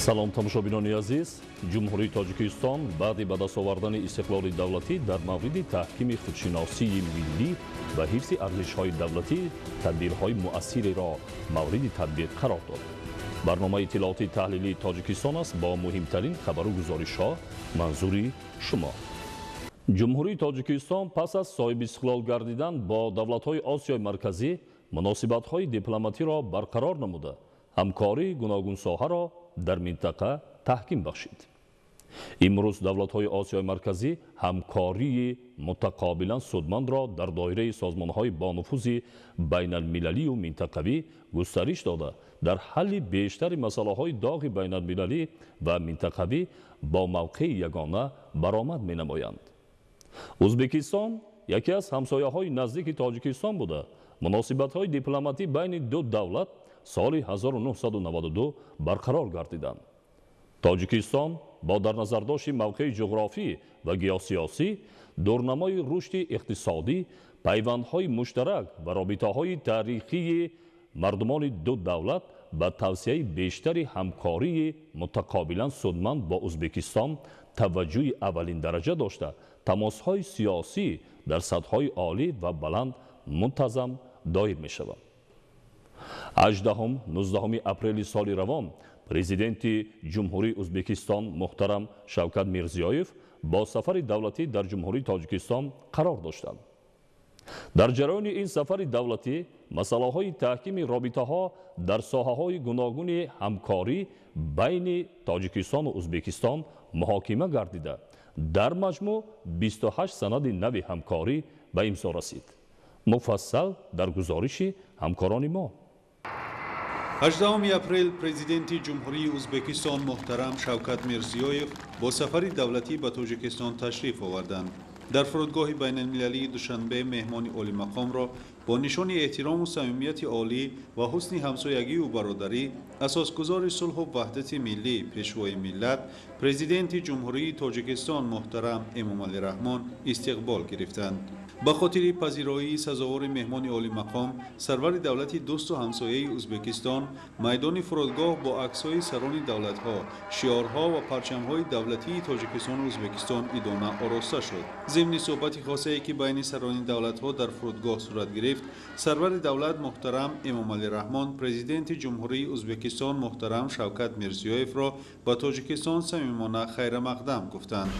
Салом, тамошобинони азиз. Ҷумҳурии Тоҷикистон баъди ба даст овардани истиқлоли давлатӣ дар мавриди таҳкими худшиносии миллӣ ва ҳифзи арзишҳои давлатӣ тадбирҳои муассиреро мавриди татбиқ қарор дод. Барномаи иттилоотии таҳлилии Тоҷикистон аст бо муҳимтарин хабару гузоришҳо манзури шумо. Ҷумҳурии Тоҷикистон пас аз соҳибистиқлол гардидан бо давлатҳои Осиёи Марказӣ муносибатҳои дипломатиро барқарор намуда, ҳамкории гуногунсоҳаро дар минтақа таҳким бахшид. Имрӯз давлатҳои Осиёи Марказӣ ҳамкории мутақобилан судмандро дар доираи созмонҳои бонуфузи байналмилалию минтақавӣ густариш дода, дар ҳалли бештари масъалаҳои доғи байналмилалӣ ва минтақавӣ бо мавқеи ягона баромад менамоянд. Ӯзбекистон яке аз ҳамсояҳои наздики Тоҷикистон буда, муносибатҳои дипломатӣ байни ду давлат соли 1992 барқарор гардиданд. Тоҷикистон бо дар назардошти мавқеи ҷуғрофӣ ва геосиёсӣ, дурнамои рушди иқтисодӣ, пайвандҳои муштарак ва робитаҳои таърихии мардумони ду давлат ба тавсияи бештари ҳамкории мутақобилан судманд бо Ӯзбекистон таваҷҷӯҳи аввалин дараҷа дошта, тамосҳои сиёсӣ дар сатҳҳои олӣ ва баланд мунтазам доир мешаванд. 18-19 апрели соли равон президенти Ҷумҳурии Ӯзбекистон муҳтарам Шавкат Мирзиёев бо сафари давлатӣ дар Ҷумҳурии Тоҷикистон қарор доштанд. Дар ҷараёни ин сафари давлатӣ масъалаҳои таҳкими робитаҳо дар соҳаҳои гуногуни ҳамкорӣ байни Тоҷикистону Ӯзбекистон муҳокима гардида, дар маҷмӯъ 28 санади нави ҳамкорӣ ба имзо расид. Муфассал дар гузориши ҳамкорони мо. 18 апрел президенти Ҷумҳурии Ӯзбекистон муҳтарам Шавкат Мирзиёев бо сафари давлатӣ ба Тоҷикистон ташриф оварданд. Дар фурудгоҳи байналмилалии Душанбе меҳмони олимақомро бо нишони эҳтирому самимияти олӣ ва ҳусни ҳамсоягию бародарӣ асосгузори сулҳу ваҳдати миллӣ, пешвои миллат, президенти Ҷумҳурии Тоҷикистон муҳтарам Эмомалӣ Раҳмон истиқбол гирифтанд. Ба хотири пазироии сазовори меҳмони олимақом сарвари давлати дӯсту ҳамсояи Ӯзбекистон майдони фурудгоҳ бо аксҳои сарони давлатҳо, шиорҳо ва парчамҳои давлатии Тоҷикистону Ӯзбекистон идона ороста шуд. Зимни суҳбати хосае ки байни сарони давлатҳо дар фурудгоҳ сурат гирифт, сарвари давлат муҳтарам Эмомалӣ Раҳмон президенти Ҷумҳурии Ӯзбекистон муҳтарам Шавкат Мирзиёевро ба Тоҷикистон самимона хайрамақдам гуфтанд.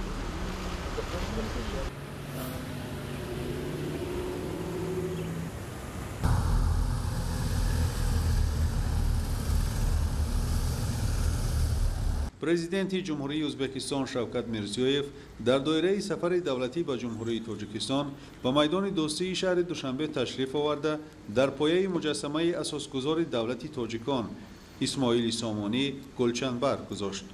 Президенти Ҷумҳурии Ӯзбекистон Шавкат Мирзиёев дар доираи сафари давлатӣ ба Ҷумҳурии Тоҷикистон ба майдони дӯстии шаҳри Душанбе ташриф оварда, дар пояи муҷассамаи асосгузори давлати тоҷикон Исмоили Сомонӣ гулчанбар гузошт.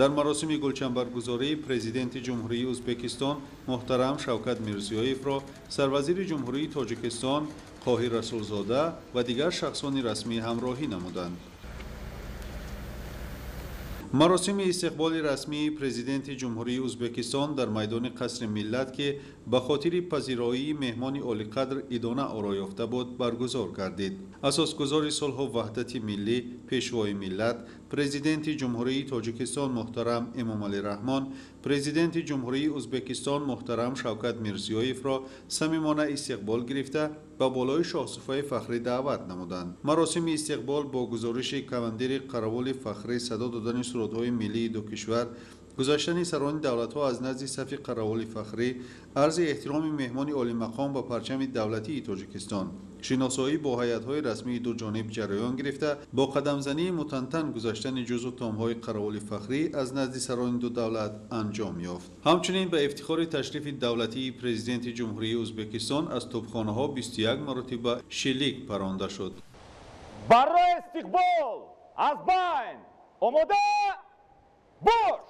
Дар маросими гулчанбаргузорӣ президенти Ҷумҳурии Ӯзбекистон муҳтарам Шавкат Мирзиёевро сарвазири Ҷумҳурии Тоҷикистон Қоҳир Расулзода ва дигар шахсони расмӣ ҳамроҳӣ намуданд. Маросими истиқболи расмии президенти Ҷумҳурии Ӯзбекистон дар майдони Қасри Миллат, ки ба хотири пазироии меҳмони олиқадр идона оро ёфта буд, баргузор гардид. Асосгузори сулҳу ваҳдати миллӣ, пешвои миллат, президенти Ҷумҳурии Тоҷикистон муҳтарам Эмомалӣ Раҳмон президенти Ҷумҳурии Ӯзбекистон муҳтарам Шавкат Мирзиёевро самимона истиқбол гирифта, ба болои шоҳсуфаи фахрӣ даъват намуданд. Маросими истиқбол бо гузориши командири қаравули фахрӣ, садо додани сурудҳои миллии ду кишвар, гузаштани сарони давлатҳо аз назди сафи қаравули фахрӣ, арзи эҳтироми меҳмони олимақом ба парчами давлатии Тоҷикистон, шиносоӣ бо ҳайатҳои расмии ду ҷониб ҷараён гирифта, бо қадамзании мутантан гузаштани ҷузъу томҳои қаравули фахрӣ аз назди сарони ду давлат анҷом ёфт. Ҳамчунин ба ифтихори ташрифи давлатии президенти Ҷумҳурии Ӯзбекистон аз тӯбхонаҳо 21 маротиба шилик паронда шуд. Барои истиқбол аз байн омода бош!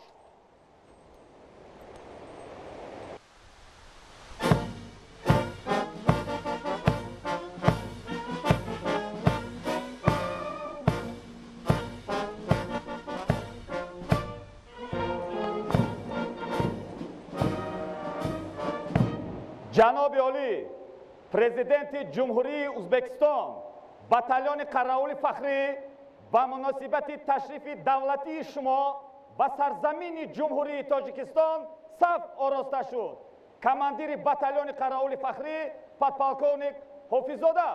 Ҷаноби олӣ, президенти Ҷумҳурии Ӯзбекистон, батальони қаравули фахрӣ Ба муносибати ташрифи давлатии шумо ба сарзамини Ҷумҳурии Тоҷикистон саф ороста шуд. Командири батальони қараули фахрӣ подполковник Ҳофиззода.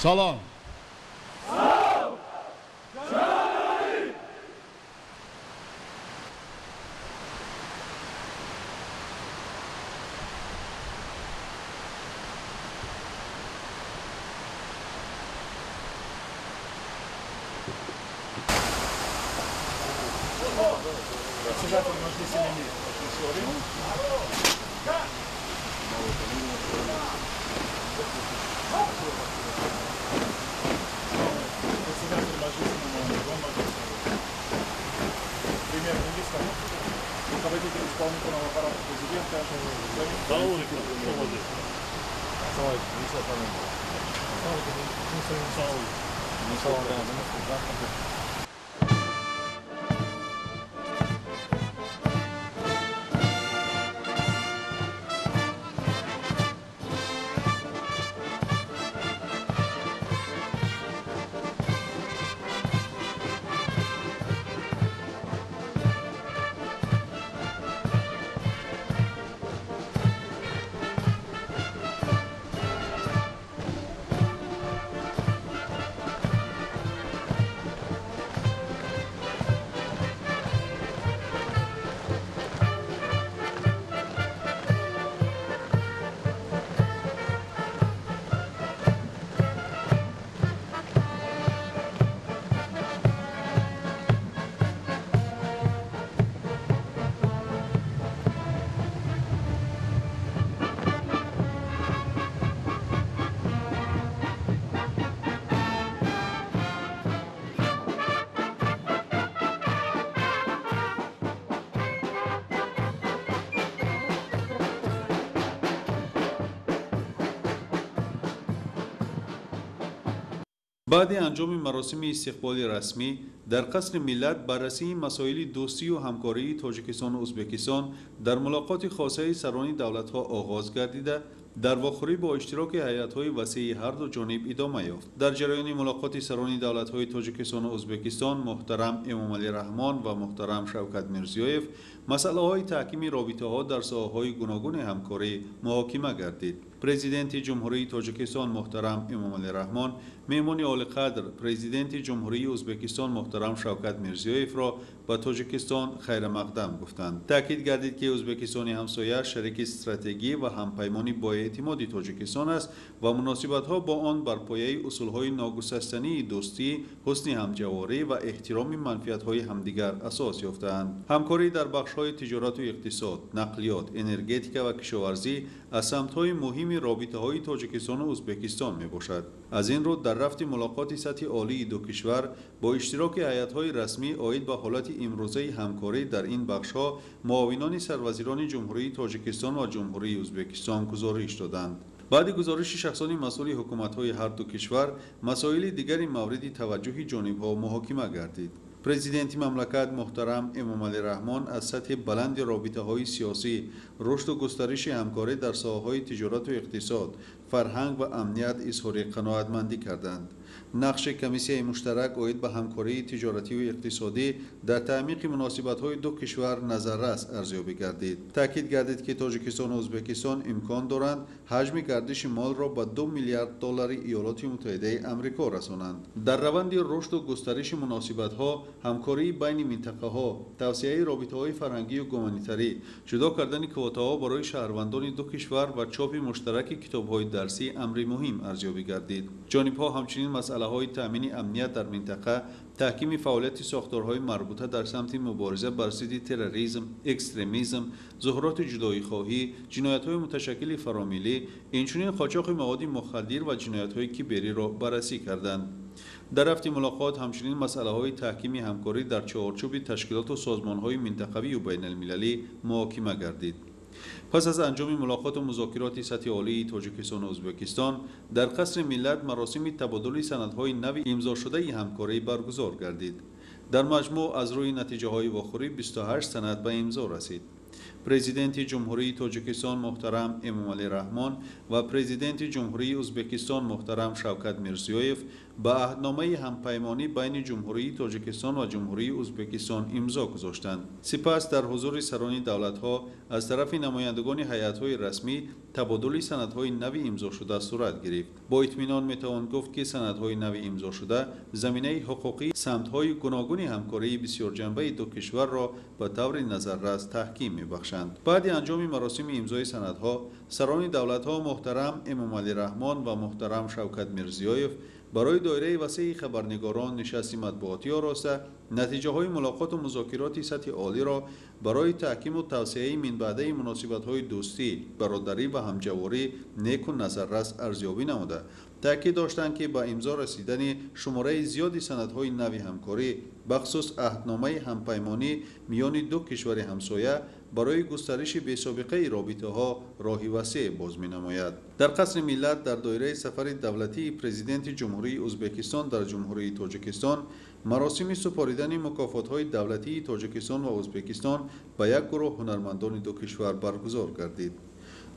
Салом. Салом! Председатель Маджлиса Милли. Председатель Маджлиса Премьер-министр, руководитель исполнительного аппарата президента. Баъди анҷоми маросими истиқболи расмӣ дар Қасри Миллат баррасии масоили дӯстию ҳамкории Тоҷикистону Ӯзбекистон дар мулоқоти хосаи сарони давлатҳо оғоз гардида, Дар вохӯрӣ бо иштироки ҳайатҳои васеи ҳарду ҷониб идома ёфт. Дар ҷараёни мулоқоти сарони давлатҳои Тоҷикистону Ӯзбекистон муҳтарам Эмомалӣ Раҳмон ва муҳтарам Шавкат Мирзиёев масъалаҳои таҳкими робитаҳо дар соҳаҳои гуногуни ҳамкорӣ муҳокима гардид. Президенти Ҷумҳурии Тоҷикистон муҳтарам Эмомалӣ Раҳмон меҳмони олиқадр Президенти Ҷумҳурии Ӯзбекистон муҳтарам Шавкат Мирзиёевро ба Тоҷикистон хайрамақдам гуфтанд. Таъкид гардид, ки Ӯзбекистони ҳамсоя шарики стратегӣ ва ҳампаймони боэътимоди Тоҷикистон аст ва муносибатҳо бо он бар пояи усулҳои ногусастании дӯстӣ, ҳусни ҳамҷаворӣ ва эҳтироми манфиатҳои ҳамдигар асос ёфтаанд. Ҳамкорӣ дар бахшҳои тиҷорату иқтисод, нақлиёт, энергетика ва кишоварзӣ аз самтҳои муҳими робитаҳои Тоҷикистону Ӯзбекистон мебошад. Аз ин рӯ дар рафти мулоқоти сатҳи олии ду кишвар бо иштироки ҳайатҳои расмӣ оид ба ҳолати имрӯзаи ҳамкорӣ дар ин бахшҳо муовинони сарвазирони Ҷумҳурии Тоҷикистон ва Ҷумҳурии Ӯзбекистон гузориш доданд. Баъди гузориши шахсони масъули ҳукуматҳои ҳарду кишвар масоили дигари мавриди таваҷҷӯҳи ҷонибҳо муҳокима гардид. Президенти мамлакат муҳтарам Эмомалӣ Раҳмон аз сатҳи баланди робитаҳои сиёсӣ, рушду густариши ҳамкорӣ дар соҳаҳои тиҷорату иқтисод, фарҳанг ва амният изҳори қаноатмандӣ карданд. Нақши комиссияи муштарак оид ба ҳамкории тиҷоративу иқтисодӣ дар таъмиқи муносибатҳои ду кишвар назаррас арзёбӣ гардид. Таъкид гардид, ки Тоҷикистону Ӯзбекистон имкон доранд ҳаҷми гардиши молро ба 2 миллиард доллари Иёлоти Муттаҳидаи Амрико расонанд. Дар раванди рушду густариши муносибатҳо, ҳамкории байни минтақаҳо, тавсеаи робитаҳои фарҳангию гуманитарӣ, ҷудо кардани квотаҳо барои шаҳрвандони ду кишвар ва чопи муштараки китобҳои дарсӣ амри муҳим арзёбӣ гардид. Ҷонибҳо ҳамчунин масъалаҳои таъмини амният дар минтақа, таҳкими фаъолияти сохторҳои марбута дар самти мубориза бар зидди терроризм, экстремизм, зуҳуроти ҷудоихоҳӣ, ҷиноятҳои муташаккили фаромиллӣ, инчунин қочоқи маводи мухаддир ва ҷиноятҳои кибериро баррасӣ карданд. Дар рафти мулоқот ҳамчунин масъалаҳои таҳкими ҳамкорӣ дар чаҳорчӯби ташкилоту созмонҳои минтақавию байналмилалӣ муҳокима гардид. Пас аз анҷоми мулоқоту музокироти сатҳи олии Тоҷикистону Ӯзбекистон дар Қасри Миллат маросими табодули санадҳои нави имзошудаи ҳамкорӣ баргузор гардид. Дар маҷмӯъ аз рӯи натиҷаҳои вохӯрӣ 28 санад ба имзо расид. Президенти Ҷумҳурии Тоҷикистон муҳтарам Эмомалӣ Раҳмон ва Президенти Ҷумҳурии Ӯзбекистон муҳтарам Шавкат Мирзиёев ба аҳдномаи ҳампаймонӣ байни Ҷумҳурии Тоҷикистон ва Ҷумҳурии Ӯзбекистон имзо гузоштанд. Сипас дар ҳузури сарони давлатҳо аз тарафи намояндагони ҳайатҳои расмӣ табодули санадҳои нави имзошуда сурат гирифт. Бо итминон метавон гуфт, ки санадҳои нави имзошуда заминаи ҳуқуқии самтҳои гуногуни ҳамкории бисёрҷанбаи ду кишварро ба таври назаррас таҳким мебахшанд. Баъди анҷоми маросими имзои санадҳо сарони давлатҳо муҳтарам Эмомалӣ Раҳмон ва муҳтарам Шавкат Мирзиёев барои доираи васеи хабарнигорон нишасти матбуотӣ ороста натиҷаҳои мулоқоту музокироти сатҳи олиро барои таҳкиму тавсеаи минбаъдаи муносибатҳои дӯстӣ, бародарӣ ва ҳамҷаворӣ неку назаррас арзёбӣ намуда, таъкид доштанд, ки ба имзо расидани шумораи зиёди санадҳои нави ҳамкорӣ, бахусус аҳдномаи ҳампаймонӣ миёни ду кишвари ҳамсоя барои густариши бесобиқаи робитаҳо роҳи васеъ боз менамояд. Дар Қасри Миллат дар доираи сафари давлатии Президенти Ҷумҳурии Ӯзбекистон дар Ҷумҳурии Тоҷикистон маросими супоридани мукофотҳои давлатии Тоҷикистон ва Ӯзбекистон ба як гурӯҳ ҳунармандони ду кишвар баргузор гардид.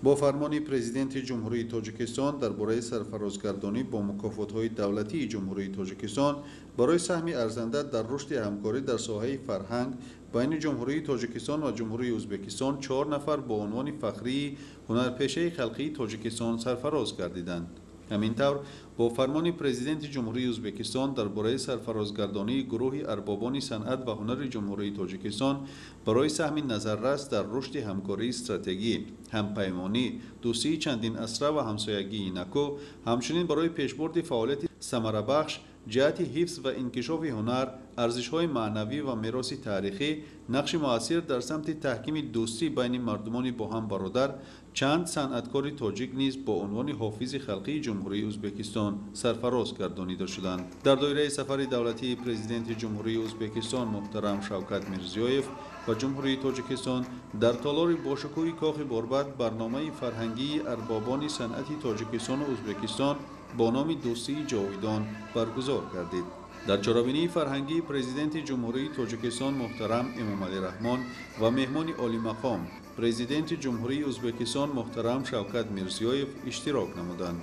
Бо фармони Президенти Ҷумҳурии Тоҷикистон дар бораи сарфарозгардонӣ бо мукофотҳои давлатии Ҷумҳурии Тоҷикистон барои саҳми арзанда дар рушди ҳамкорӣ дар соҳаи фарҳанг байни Ҷумҳурии Тоҷикистон ва Ҷумҳурии Ӯзбекистон 4 нафар бо унвони фахрии ҳунарпешаи халқии Тоҷикистон сарфароз гардиданд. Ҳамин тавр бо фармони Президенти Ҷумҳурии Ӯзбекистон дар бораи сарфарозгардонии гурӯҳи арбобони санъат ва ҳунари Ҷумҳурии Тоҷикистон барои саҳми назаррас дар рушди ҳамкории стратегӣ, ҳампаймонӣ, дӯстии чандин асра ва ҳамсоягии наку, ҳамчунин барои пешбурди фаъолияти самарабахш ҷиҳати ҳифз ва инкишофи ҳунар, арзишҳои маънавӣ ва мероси таърихӣ, нақши муассир дар самти таҳкими дӯстӣ байни мардумони бо ҳам бародар, чанд санъаткори тоҷик низ бо унвони ҳофизи халқии Ҷумҳурии Ӯзбекистон сарфароз гардонида шуданд. Дар доираи сафари давлатии Президенти Ҷумҳурии Ӯзбекистон муҳтарам Шавкат Мирзиёев ба Ҷумҳурии Тоҷикистон дар толори бошукӯҳи Кохи Борбад барномаи фарҳангии арбобони санъати Тоҷикистону Ӯзбекистон бо номи Дӯстии ҷовидон баргузор гардид. Дар чорабинии фарҳангии Президенти Ҷумҳурии Тоҷикистон муҳтарам Эмомалӣ Раҳмон ва меҳмони олимақом Президенти Ҷумҳурии Ӯзбекистон муҳтарам Шавкат Мирзиёев иштирок намуданд.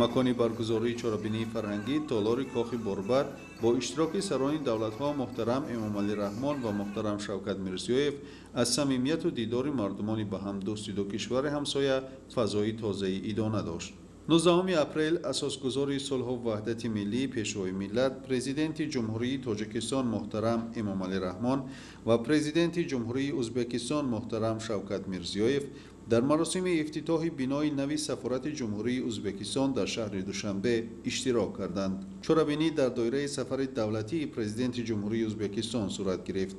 Макони баргузории чорабинии фарҳангӣ толори Кохи Борбад бо иштироки сарони давлатҳо муҳтарам Эмомалӣ Раҳмон ва муҳтарам Шавкат Мирзиёев аз самимияту дидори мардумони ба ҳам дӯсти ду кишвари ҳамсоя фазои тозаи идона дошт. 19 апрел асосгузори сулҳу ваҳдати миллӣ, Пешвои миллат, Президенти Ҷумҳурии Тоҷикистон муҳтарам Эмомалӣ Раҳмон ва Президенти Ҷумҳурии Ӯзбекистон муҳтарам Шавкат Мирзиёев дар маросими ифтитоҳи бинои нави сафорати Ҷумҳурии Ӯзбекистон дар шаҳри Душанбе иштирок карданд. Чорабинӣ дар доираи сафари давлатии Президенти Ҷумҳурии Ӯзбекистон сурат гирифт.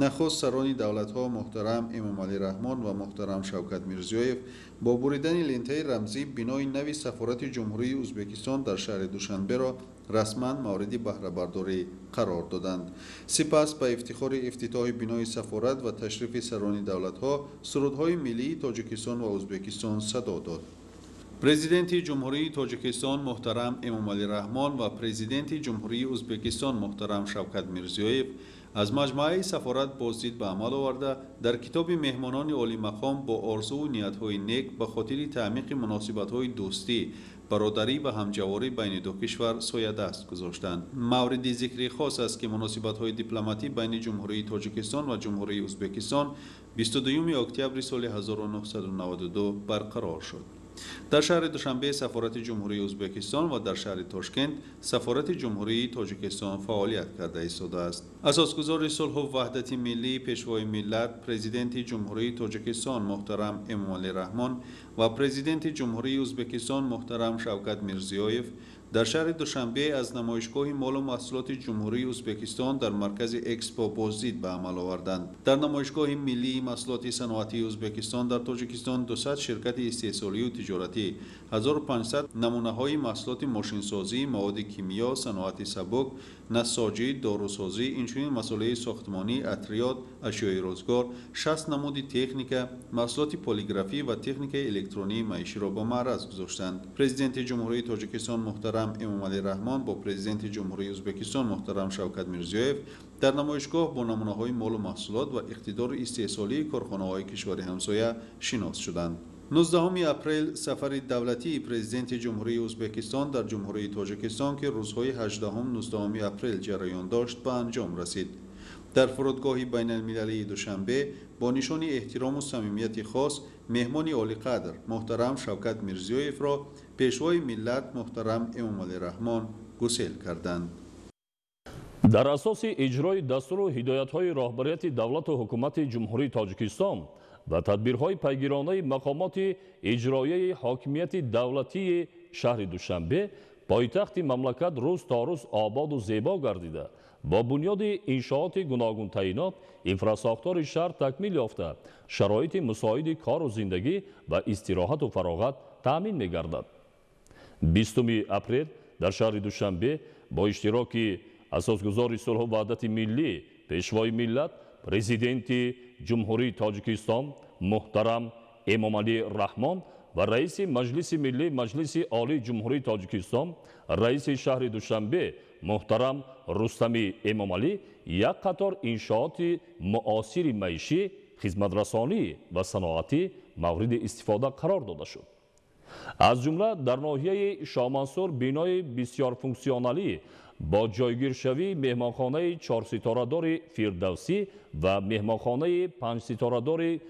Нахуст сарони давлатҳо муҳтарам Эмомалӣ Раҳмон ва муҳтарам Шавкат Мирзиёев бо буридани лентаи рамзӣ бинои нави сафорати Ҷумҳурии Ӯзбекистон дар шаҳри Душанберо расман мавриди баҳрабардорӣ қарор доданд. Сипас ба ифтихори ифтитоҳи бинои сафорат ва ташрифи сарони давлатҳо сурудҳои миллии Тоҷикистон ва Ӯзбекистон садо дод. Президенти Ҷумҳурии Тоҷикистон муҳтарам Эмомалӣ Раҳмон ва Президенти Ҷумҳурии Ӯзбекистон муҳтарам Шавкат Мирзиёев аз маҷмӯаи сафорат боздид ба амал оварда, дар китоби меҳмонони олимақом бо орзуву ниятҳои нек ба хотири таъмиқи муносибатҳои дӯстӣ, бародарӣ ва ҳамҷаворӣ байни ду кишвар соядаст гузоштанд. Мавриди зикри хос аст, ки муносибатҳои дипломатӣ байни Ҷумҳурии Тоҷикистон ва Ҷумҳурии Ӯзбекистон 22 октябри соли 1992 барқарор шуд. Дар шаҳри Душанбе сафорати Ҷумҳурии Ӯзбекистон ва дар шаҳри Тошкент сафорати Ҷумҳурии Тоҷикистон фаъолият карда истодааст. Асосгузори сулҳу ваҳдати миллӣ, Пешвои миллат, Президенти Ҷумҳурии Тоҷикистон муҳтарам Эмомалӣ Раҳмон ва Президенти Ҷумҳурии Ӯзбекистон муҳтарам Шавкат Мирзиёев дар шаҳри Душанбе аз намоишгоҳи молу маҳсулоти Ҷумҳурии Ӯзбекистон дар маркази Экспо боздид ба амал оварданд. Дар намоишгоҳи миллии маҳсулоти саноатии Ӯзбекистон дар Тоҷикистон 200 ширкати истеҳсолию тиҷоратӣ, 1500 намунаҳои маҳсулоти мошинсозӣ, маводи кимиё, саноати сабук, насоҷӣ, дорусозӣ, инчунин масолеҳи сохтмонӣ, атриёт, ашёи рӯзгор, 60 намуди техника, маҳсулоти полиграфӣ ва техникаи электронии маиширо ба маъраз гузоштанд. Президенти Ҷумҳурии Тоҷикистон муҳтарам Эмомалӣ Раҳмон бо Президенти Ҷумҳурии Ӯзбекистон муҳтарам Шавкат Мирзиёев дар намоишгоҳ бо намунаҳои молу маҳсулот ва иқтидори истеҳсолии корхонаҳои кишвари ҳамсоя шинос шуданд. 19 апрел сафари давлатии Президенти Ҷумҳурии Ӯзбекистон дар Ҷумҳурии Тоҷикистон, ки рӯзҳои 18-19 апрел ҷараён дошт, ба анҷом расид. Дар фурудгоҳи байналмилалии Душанбе бо нишони эҳтирому самимияти хос меҳмони олиқадр муҳтарам Шавкат Мирзиёевро Пешвои миллат муҳтарам Эмомалӣ Раҳмон гусел карданд. Дар асоси иҷрои дастуру ҳидоятҳои роҳбарияти давлату ҳукумати Ҷумҳурии Тоҷикистон ва тадбирҳои пайгиронаи мақомоти иҷроияи ҳокимияти давлатии шаҳри Душанбе, пойтахти мамлакат рӯз то рӯз ободу зебо гардида, бо бунёди иншооти гуногунтаинот инфрасохтори шаҳр такмил ёфта, шароити мусоиди кору зиндагӣ ва истироҳату фароғат таъмин мегардад. 20 апрел дар шаҳри Душанбе бо иштироки асосгузори сулҳу ваҳдати миллӣ, Пешвои миллат, Президенти Ҷумҳурии Тоҷикистон муҳтарам Эмомалӣ Раҳмон ва раиси Маҷлиси Миллӣ Маҷлиси Олии Ҷумҳурии Тоҷикистон, раиси шаҳри Душанбе муҳтарам Рустами Эмомалӣ як қатор иншооти муосири маишӣ, хизматрасонӣ ва саноатӣ мавриди истифода қарор дода шуд. Аз ҷумла дар ноҳияи Шоҳмансур бинои бисёрфунксионалӣ бо ҷойгиршавии меҳмонхонаи чорситорадори Фирдавсӣ ва меҳмонхонаи панҷситорадори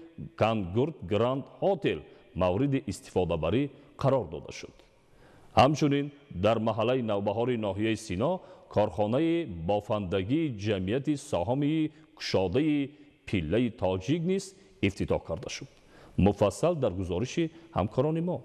Кангурт Гранд Хотел мавриди истифодабарӣ қарор дода шуд. Ҳамчунин дар маҳаллаи Навбаҳори ноҳияи Сино корхонаи бофандагии ҷамъияти саҳомии кушодаи пиллаи тоҷик низ ифтитоҳ карда шуд. Муфассал дар гузориши ҳамкорони мо.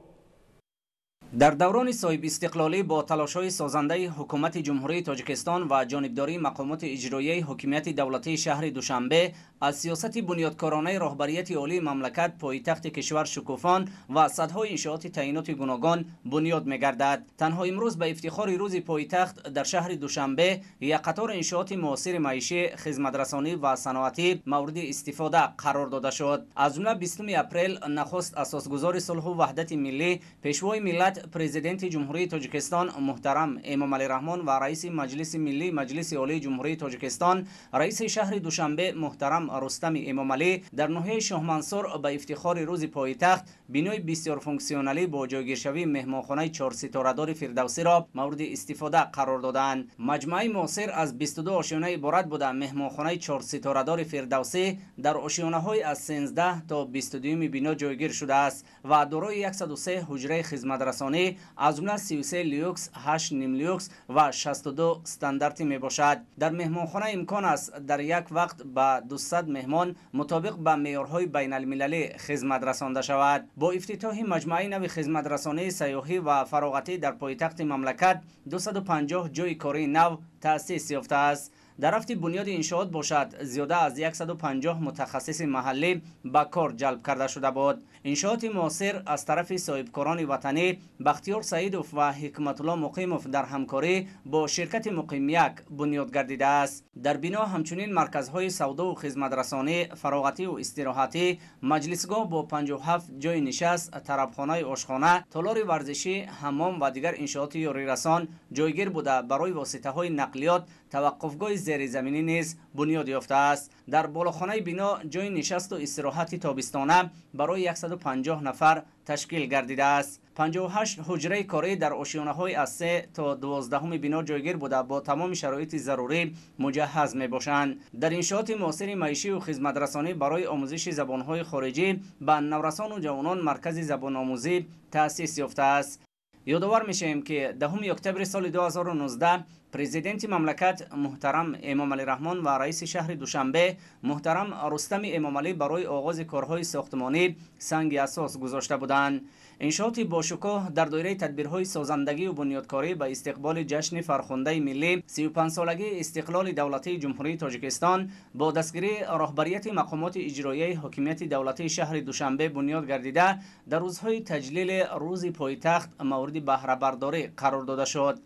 Дар даврони соҳибистиқлолӣ бо талошҳои созандаи ҳукумати Ҷумҳурии Тоҷикистон ва ҷонибдории мақомоти иҷроияи ҳокимияти давлатии шаҳри Душанбе аз сиёсати бунёдкоронаи роҳбарияти олии мамлакат пойтахти кишвар шукуфон ва садҳои иншооти таъиноти гуногон бунёд мегардад. Танҳо имрӯз ба ифтихори рӯзи пойтахт дар шаҳри Душанбе як қатор иншооти муосири маишӣ, хизматрасонӣ ва саноатӣ мавриди истифода қарор дода шуд. Аз ҷумла 20 апрел нахуст асосгузори сулҳу ваҳдати миллӣ, Пешвои миллат, Президенти Ҷумҳурии Тоҷикистон муҳтарам Эмомалӣ Раҳмон ва раиси Маҷлиси Миллии Маҷлиси Олии Ҷумҳурии Тоҷикистон, раиси шаҳри Душанбе муҳтарам Рустами Эмомалӣ дар ноҳияи Шоҳмансур ба ифтихори рӯзи пойтахт бинои бисёрфунксионалӣ бо ҷойгиршавии меҳмонхонаи чорситорадори Фирдавсиро мавриди истифода қарор додаанд. Маҷмӯаи муосир аз 22 ошёна иборат буда, меҳмонхонаи чорситорадори Фирдавсӣ дар ошёнаҳои аз 13 то 22 бино ҷойгир шудааст ва дорои 103 ҳуҷраи хизматрасонӣ, аз ҷумла 33 люкс, 8 нимлюкс ва 62 стандартӣ мебошад. Дар меҳмонхона имкон аст дар як вақт ба 200 меҳмон мутобиқ ба меъёрҳои байналмилалӣ хизмат расонда шавад. Бо ифтитоҳи маҷмӯаи нави хизматрасонии сайёҳӣ ва фароғатӣ дар пойтахти мамлакат 250 ҷойи кории нав таъсис ёфтааст. Дар рафти бунёди иншоот бошад, зиёда аз 150 мутахассиси маҳаллӣ ба кор ҷалб карда шуда буд. Иншооти муосир аз тарафи соҳибкорони ватанӣ Бахтиёр Саидов ва Ҳикматулло Муқимов дар ҳамкорӣ бо ширкати Муқимяк бунёд гардидааст. Дар бино ҳамчунин марказҳои савдову хизматрасонӣ, фароғативу истироҳатӣ, маҷлисгоҳ бо 57 ҷойи нишаст, тарабхонаи ошхона, толори варзишӣ, ҳаммом ва дигар иншооти ёрирасон ҷойгир буда, барои воситаҳои нақлиёт таваққуфгоҳи зеризаминӣ низ бунёд ёфтааст. Дар болохонаи бино ҷойи нишасту истироҳати тобистона барои 150 нафар ташкил гардидааст. 58 ҳуҷраи корӣ дар ошёнаҳои аз 3 то 12 бино ҷойгир буда, бо тамоми шароити зарурӣ муҷаҳҳаз мебошанд. Дар иншооти муосири маишию хизматрасонӣ барои омӯзиши забонҳои хориҷӣ ба наврасону ҷавонон маркази забономӯзӣ таъсис ёфтааст. Ёдовар мешавем, ки 10 октябри соли 2019 президенти мамлакат муҳтарам Эмомалӣ Раҳмон ва раиси шаҳри Душанбе муҳтарам Рустами Эмомалӣ барои оғози корҳои сохтмонӣ санги асос гузошта буданд. Иншооти бошукӯҳ дар доираи тадбирҳои созандагию бунёдкорӣ ба истиқболи ҷашни фархундаи миллӣ 35-солагии истиқлоли давлатии Ҷумҳурии Тоҷикистон бо дастгирии роҳбарияти мақомоти иҷроияи ҳокимияти давлатии шаҳри Душанбе бунёд гардида, дар рӯзҳои таҷлили рӯзи пойтахт мавриди баҳрабардорӣ қарор дода шуд.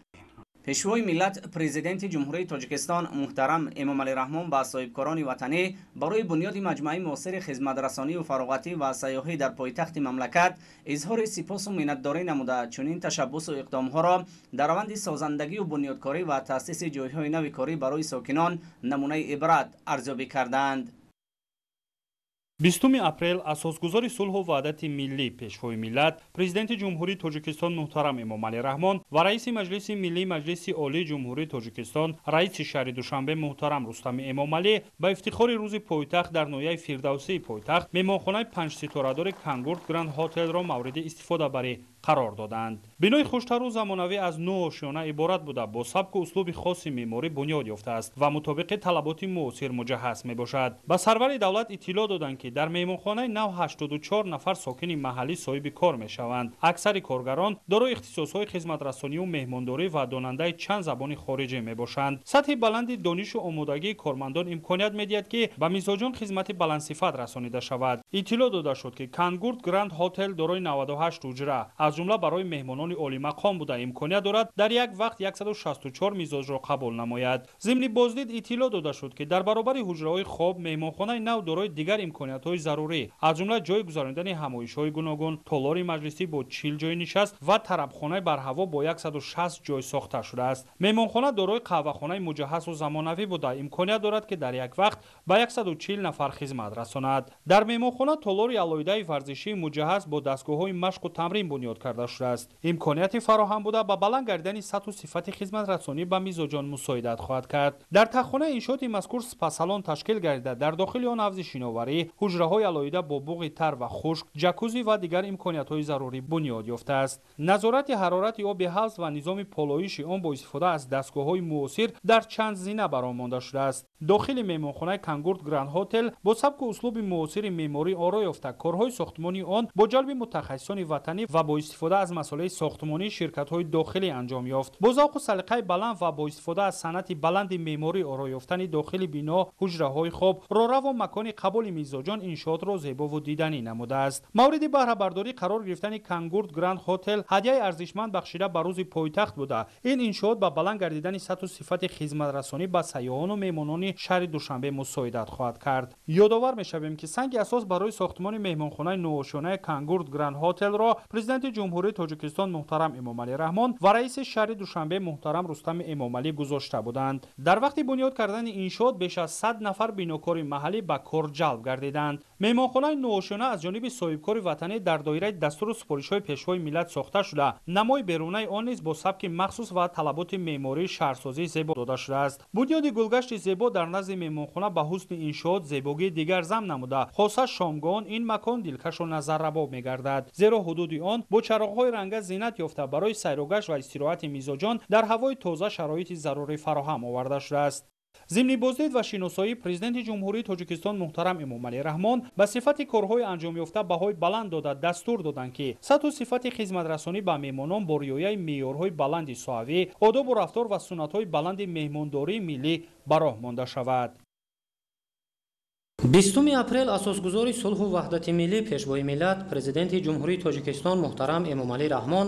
Пешвои миллат, Президенти Ҷумҳурии Тоҷикистон муҳтарам Эмомалӣ Раҳмон ба соҳибкорони ватанӣ барои бунёди маҷмӯаи муосири хизматрасонию фароғатӣ ва сайёҳӣ дар пойтахти мамлакат изҳори сипосу миннатдорӣ намуда, чунин ташаббусу иқдомҳоро дар раванди созандагию бунёдкорӣ ва таъсиси ҷойҳои нави корӣ барои сокинон намунаи ибрат арзёбӣ карданд. 20 апрел асосгузори сулҳу ваҳдати миллӣ, Пешвои миллат, Президенти Ҷумҳурии Тоҷикистон муҳтарам Эмомалӣ Раҳмон ва раиси Маҷлиси Миллии Маҷлиси Олии Ҷумҳурии Тоҷикистон, раиси шаҳри Душанбе муҳтарам Рустами Эмомалӣ ба ифтихори рӯзи пойтахт дар ноҳияи Фирдавсии пойтахт меҳмонхонаи панҷситорадори Кангурт Гранд Хотелро мавриди истифодабарӣ қарор доданд. Бинои хуштару замонавӣ аз 9 ошёна иборат буда, бо сабку услуби хоси меъморӣ бунёд ёфтааст ва мутобиқи талаботи муосир муҷаҳҳаз мебошад. Ба сарвари давлат иттилоъ доданд, ки дар меҳмонхонаи нав 84 нафар сокини маҳаллӣ соҳиби кор мешаванд. Аксари коргарон дорои ихтисосҳои хизматрасонию меҳмондорӣ ва донандаи чанд забони хориҷӣ мебошанд. Сатҳи баланди донишу омодагии кормандон имконият медиҳад, ки ба мизоҷон хизмати баландсифат расонида шавад. Иттилоъ дода шуд, ки Кангурт Гранд Хотел дорои 98 ҳуҷра, аз ҷумла барои меҳмонони олимақом буда, имконият дорад дар як вақт 164 мизоҷро қабул намояд. Зимни боздид иттилоъ дода шуд, ки дар баробари ҳуҷраҳои хоб меҳмонхонаи нав дорои дигар имкониятҳои зарурӣ, аз ҷумла ҷойи гузаронидани ҳамоишҳои гуногун, толори маҷлисӣ бо 40 ҷойи нишаст ва тарабхонаи барҳаво бо 160 ҷой сохта шудааст. Меҳмонхона дорои қаҳвахонаи муҷаҳҳазу замонавӣ буда, имконият дорад, ки дар як вақт ба 140 нафар хизмат расонад. Дар меҳмонхона толори алоҳидаи варзишии муҷаҳҳаз бо дастгоҳҳои машқу тамрин бунёд карда шудааст. Имконияти фароҳам буда ба баланд гардидани сатҳу сифати хизматрасонӣ ба мизоҷон мусоидат хоҳад кард. Дар таххонаи иншооти мазкур спа-салон ташкил гардида, дар дохили он ҳавзи шиноварӣ, ҳуҷраҳои алоҳида бо буғи тар ва хушк, ҷакузи ва дигар имкониятҳои зарурӣ бунёд ёфтааст. Назорати ҳарорати оби ҳавз ва низоми полоиши он бо истифода аз дастгоҳҳои муосир дар чанд зина баром монда шудааст. Дохили меҳмонхонаи Кангурт Гранд Хотел бо сабку услуби муосири меъморӣ оро ёфта, корҳои сохтмонии он бо ҷалби мутахассисони ватанӣ ва бо истифода аз масолеҳи сохтмонии ширкатҳои дохилӣ анҷом ёфт. Бо завқу салиқаи баланд ва бо истифода аз санъати баланди меъморӣ оро ёфтани дохили бино, ҳуҷраҳои хоб, роҳраву макони қабули мизоҷон мизоҷон иншоотро зебову диданӣ намудааст. Мавриди баҳрабардорӣ қарор гирифтани Кангурт Гранд Хотел ҳадияи арзишманд бахшида ба рӯзи пойтахт буда. Ин иншоот ба баланд гардидани сатҳу сифати хизматрасонӣ ба сайёҳону меҳмонони шаҳри Душанбе мусоидат хоҳад кард. Ёдовар мешавем, ки санги асос барои сохтмони меҳмонхонаи нуошонаи Кангурт Гранд Хотелро Президенти Ҷумҳурии Тоҷикистон муҳтарам Эмомалӣ Раҳмон ва раиси шаҳри Душанбе муҳтарам Рустами Эмомалӣ гузошта буданд. Дар вақти бунёд кардани иншоот беш аз 100 нафар бинокори маҳаллӣ ба кор ҷалб гардиданд. Меҳмонхонаи нуошона аз ҷониби соҳибкори ватанӣ дар доираи дастуру супоришҳои Пешвои миллат сохта шуда, намои берунаи он низ бо сабки махсус ва талаботи меъмории шаҳрсозӣ зебо дода шудааст. Бунёди гулгашти зебо дар назди меҳмонхона ба ҳусни иншоот зебогии дигар зам намуда, хоса шомгоҳон ин макон дилкашу назаррабо мегардад, зеро ҳудуди он бо чароғҳои ранга зинат ёфта барои сайругашт ва истироҳати мизоҷон дар ҳавои тоза шароити зарурӣ фароҳам оварда шудааст. Зимни боздид ва шиносоӣ Президенти Ҷумҳурии Тоҷикистон муҳтарам Эмомалӣ Раҳмон ба сифати корҳои анҷомёфта баҳои баланд дода дастур доданд, ки сатҳу сифати хизматрасонӣ ба меҳмонон бо риояи меъёрҳои баланди соҳавӣ, одобу рафтор ва суннатҳои баланди меҳмондории миллӣ ба роҳ монда шавад. 20 апрел асосгузори сулҳу ваҳдати миллӣ, Пешвои миллат, Президенти Ҷумҳурии Тоҷикистон муҳтарам Эмомалӣ Раҳмон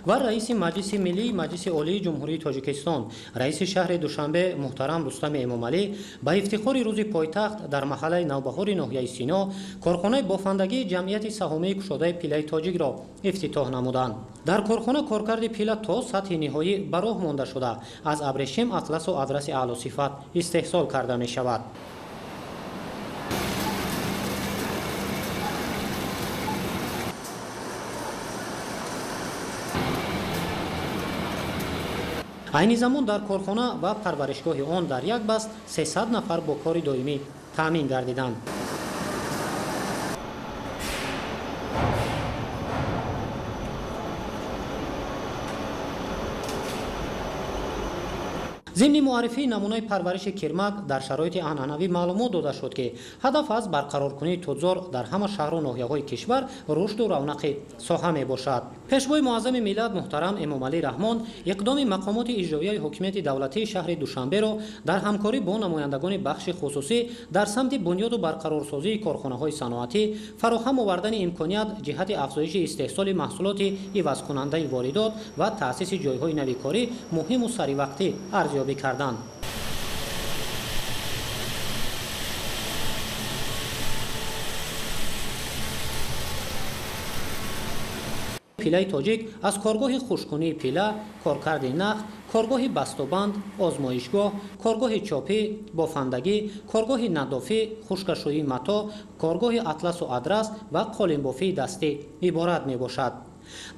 ва раиси Маҷлиси Миллии Маҷлиси Олии Ҷумҳурии Тоҷикистон, раиси шаҳри Душанбе муҳтарам Рустами Эмомалӣ ба ифтихори рӯзи пойтахт дар маҳаллаи Навбаҳори ноҳияи Сино корхонаи бофандагии ҷамъияти саҳомии кушодаи пилаи тоҷикро ифтитоҳ намуданд. Дар корхона коркарди пила то сатҳи ниҳоӣ ба роҳ монда шуда, аз абрешим атласу адраси аълосифат истеҳсол карда мешавад. Айни замон дар корхона ва парваришгоҳи он дар як баст 300 нафар бо кори доимӣ таъмин гардиданд. Зимни муаррифии намунаи парвариши кирмак дар шароити анъанавӣ маълумот дода шуд, ки ҳадаф аз барқароркунии тутзор дар ҳама шаҳру ноҳияҳои кишвар рушду равнақи соҳа мебошад. Пешвои муаззами миллат муҳтарам Эмомалӣ Раҳмон иқдоми мақомоти иҷроияи ҳокимияти давлатии шаҳри Душанберо дар ҳамкорӣ бо намояндагони бахши хусусӣ дар самти бунёду барқарорсозии корхонаҳои саноатӣ, фароҳам овардани имконият ҷиҳати афзоиши истеҳсоли маҳсулоти ивазкунандаи воридот ва таъсиси ҷойҳои нави корӣ муҳиму саривақтӣ арзёбӣ карданд. Пилаи тоҷик аз коргоҳи хушккунии пила, коркарди нах, коргоҳи бастобанд, озмоишгоҳ, коргоҳи чопӣ, бофандагӣ, коргоҳи надофӣ, хушкашӯии матоъ, коргоҳи атласу адрас ва қолинбофии дастӣ иборат мебошад.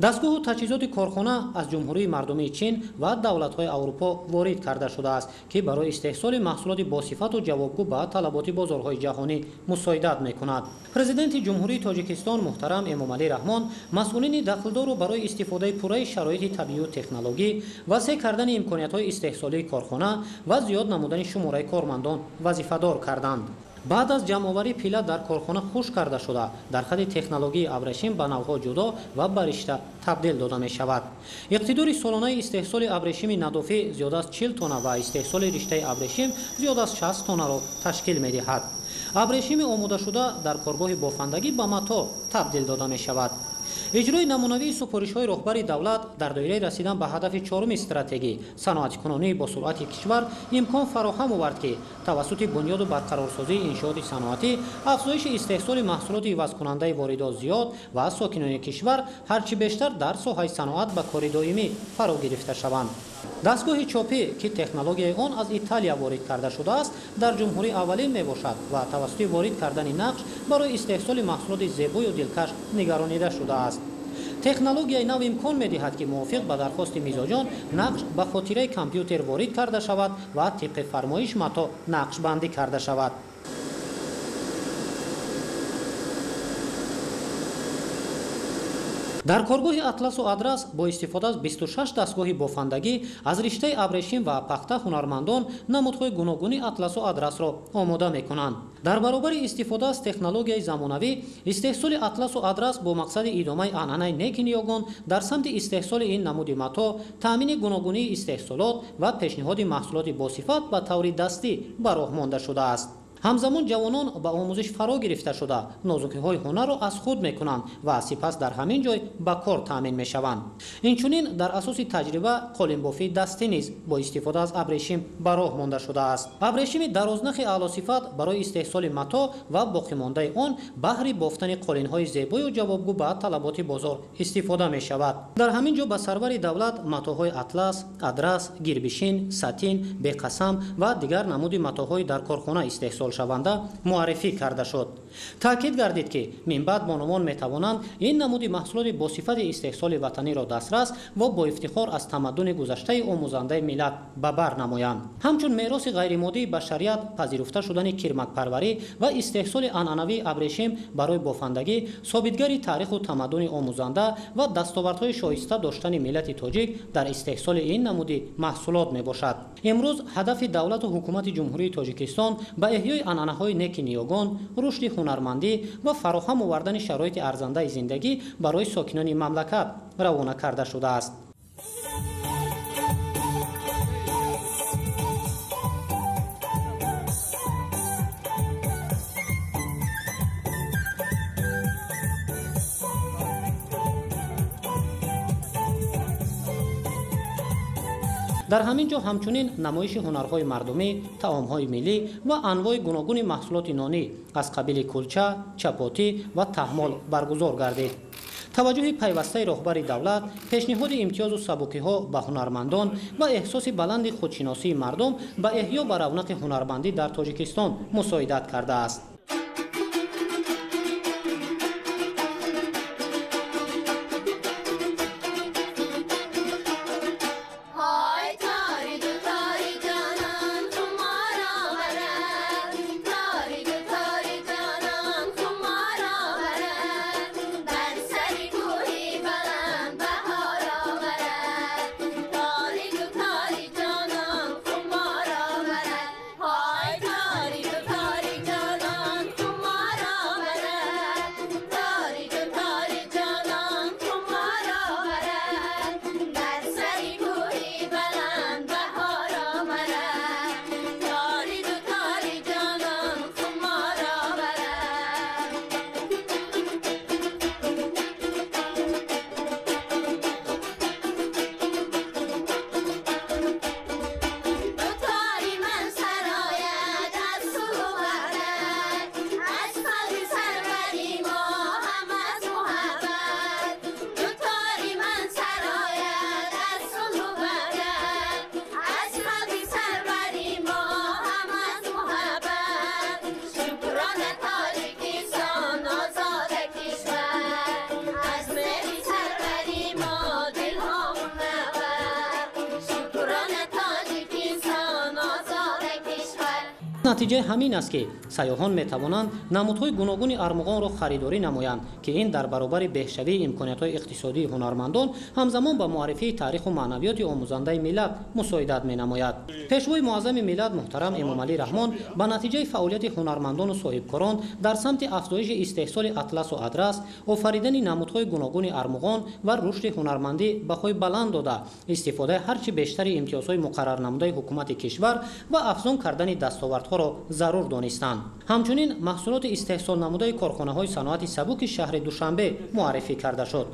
Дастгоҳу таҷҳизоти корхона аз Ҷумҳурии Мардумии Чин ва давлатҳои Аврупо ворид карда шудааст, ки барои истеҳсоли маҳсулоти босифату ҷавобгӯ ба талаботи бозорҳои ҷаҳонӣ мусоидат мекунад. Президенти Ҷумҳурии Тоҷикистон муҳтарам Эмомалӣ Раҳмон масъулини дахлдорро барои истифодаи пурраи шароити табиию технологӣ, васеъ кардани имкониятҳои истеҳсолии корхона ва зиёд намудани шумораи кормандон вазифадор карданд. Баъд аз ҷамъоварии пила дар корхона хушк карда шуда, дар хадди технологияи абрешим ба навъҳо ҷудо ва ба ришта табдил дода мешавад. Иқтидори солонаи истеҳсоли абрешими надофӣ зиёд аз 40 тонна ва истеҳсоли риштаи абрешим зиёд аз 60 тоннаро ташкил медиҳад. Абрешими омодашуда дар коргоҳи бофандагӣ ба матоъ табдил дода мешавад. Иҷрои намунавии супоришҳои роҳбари давлат дар доираи расидан ба ҳадафи чоруми стратегӣ саноатикунонии босуръати кишвар имкон фароҳам овард, ки тавассути бунёду барқарорсозии иншооти саноатӣ афзоиши истеҳсоли маҳсулоти ивазкунандаи воридот зиёд ва сокинони кишвар ҳарчи бештар дар соҳаи саноат ба кори доимӣ фаро гирифта шаванд. Дастгоҳи чопӣ, ки технологияи он аз Италия ворид карда шудааст, дар ҷумҳурӣ аввалин мебошад ва тавассути ворид кардани нақш барои истеҳсоли маҳсулоти зебою дилкаш нигаронида шудааст. Технологияи нав имкон медиҳад, ки мувофиқ ба дархости мизоҷон нақш ба хотираи компютер ворид карда шавад ва тибқи фармоиш матоъ нақшбандӣ карда шавад. Дар коргоҳи атласу адрас бо истифода аз 26 дастгоҳи бофандагӣ аз риштаи абрешим ва пахта ҳунармандон намудҳои гуногуни атласу адрасро омода мекунанд. Дар баробари истифода аз технологияи замонавӣ, истеҳсоли атласу адрас бо мақсади идомаи анъанаи неки ниёгон дар самти истеҳсоли ин намуди матоъ, таъмини гуногунии истеҳсолот ва пешниҳоди маҳсулоти босифат ба таври дастӣ ба роҳ монда шудааст. Ҳамзамон ҷавонон ба омӯзиш фаро гирифта шуда, нозукиҳои ҳунарро аз худ мекунанд ва сипас дар ҳамин ҷой ба кор таъмин мешаванд. Инчунин дар асоси таҷриба қолинбофии дастӣ низ бо истифода аз абрешим ба роҳ монда шудааст. Абрешими дарознахи аълосифат барои истеҳсоли матоъ ва боқимондаи он баҳри бофтани қолинҳои зебою ҷавобгӯ ба талаботи бозор истифода мешавад. Дар ҳамин ҷо ба сарвари давлат матоъҳои атлас, адрас, гирбишин, сатин, беқасам ва дигар намуди матоъҳои дар корхона истеҳсол шаванда муаррифӣ карда шуд. Таъкид гардид, ки минбаъд бонувон метавонанд ин намуди маҳсулоти бо сифати истеҳсоли ватаниро дастрас ва бо ифтихор аз тамаддуни гузаштаи омӯзандаи миллат ба бар намоянд. Ҳамчун мероси ғайримоддии башарият пазируфта шудани кирмакпарварӣ ва истеҳсоли анъанавии абрешим барои бофандагӣ собитгари таъриху тамаддуни омӯзанда ва дастовардҳои шоиста доштани миллати тоҷик дар истеҳсоли ин намуди маҳсулот мебошад. Имрӯз ҳадафи давлату ҳукумати Ҷумҳурии Тоҷикистон ба эҳёи анъанаҳои неки ниёгон, рушди ҳунармандӣ ва фароҳам овардани шароити арзандаи зиндагӣ барои сокинони мамлакат равона карда шудааст. Дар ҳамин ҷо ҳамчунин намоиши ҳунарҳои мардумӣ, таомҳои миллӣ ва анвои гуногуни маҳсулоти нонӣ аз қабили кулча, чапотӣ ва таҳмол баргузор гардид. Таваҷҷӯҳи пайвастаи роҳбари давлат, пешниҳоди имтиёзу сабукиҳо ба ҳунармандон ва эҳсоси баланди худшиносии мардум ба эҳё ва равнақи ҳунармандӣ дар Тоҷикистон мусоидат кардааст. Натиҷаи ҳамин аст, ки сайёҳон метавонанд намудҳои гуногуни армуғонро харидорӣ намоянд, ки ин дар баробари беҳшавии имкониятҳои иқтисодии ҳунармандон ҳамзамон ба муаррифии таъриху маънавиёти омӯзандаи миллат мусоидат менамояд. Пешвои муаззами миллат муҳтарам Эмомалӣ Раҳмон ба натиҷаи фаъолияти ҳунармандону соҳибкорон дар самти афзоиши истеҳсоли атласу адрас, офаридани намудҳои гуногуни армуғон ва рушди ҳунармандӣ баҳои баланд дода, истифодаи ҳарчи бештари имтиёзҳои муқаррарнамудаи ҳукумати кишвар ва афзун кардани дастовардҳоро зарур донистанд. Ҳамчунин маҳсулоти истеҳсолнамудаи корхонаҳои саноати сабуки шаҳри Душанбе муаррифӣ карда шуд.